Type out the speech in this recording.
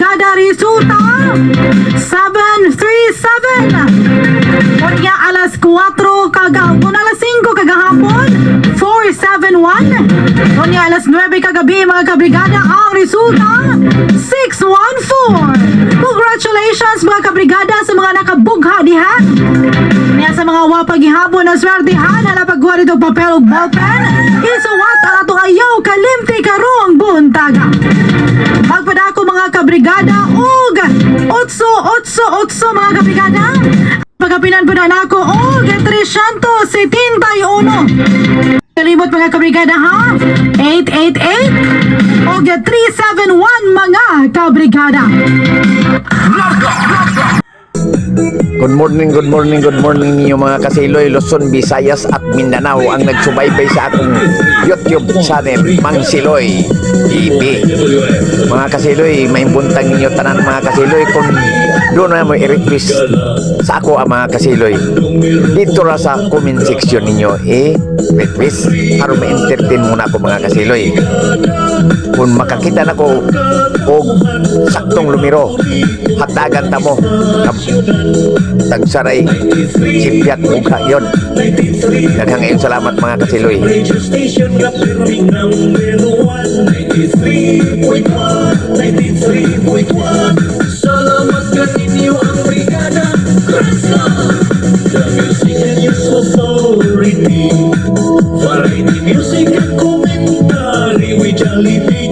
kabrigada, resulta 737. Unya alas 4 kaga, kung alas 5 kagahapon, 471. Unya alas 9 kagabi, mga kabrigada, ang resulta 614. Congratulations, mga kabrigada, sa mga nakabugha diha. Niya sa mga wa pa gihapon na swertihan, hala pagkuha dito papel ug ballpen. Isuwat ang atong ayaw kalimti karong buntaga. Magpadako, mga kabrigada, og 888, mga kabrigada. Pagapinan po na nako og 371. Kalimot, mga kabrigada, ha? 888 og 371, mga kabrigada. Good morning, good morning, good morning ninyo, mga kasiloy, Luzon, Visayas at Mindanao ang nagsubaybay sa akong YouTube channel, Mang Siloy TV. Mga kasiloy, maayong buntag ninyo tanan, mga kasiloy. Kung doon na mo i-request sa ako ang mga kasiloy, dito ra sa comment section ninyo i-request aron ma-entertain muna ako, mga kasiloy. Kung makakita na ko og saktong numero, hatagan ta mo tagsaray sipyat mukha yon. Daghang kayong salamat, mga kasiloy. Radio station nga pirming number one, 93.1, 93.1. Salamat kaninyo ang brigada. Grandstand. The Music and News Authority. Variety music and commentary with Jollibee.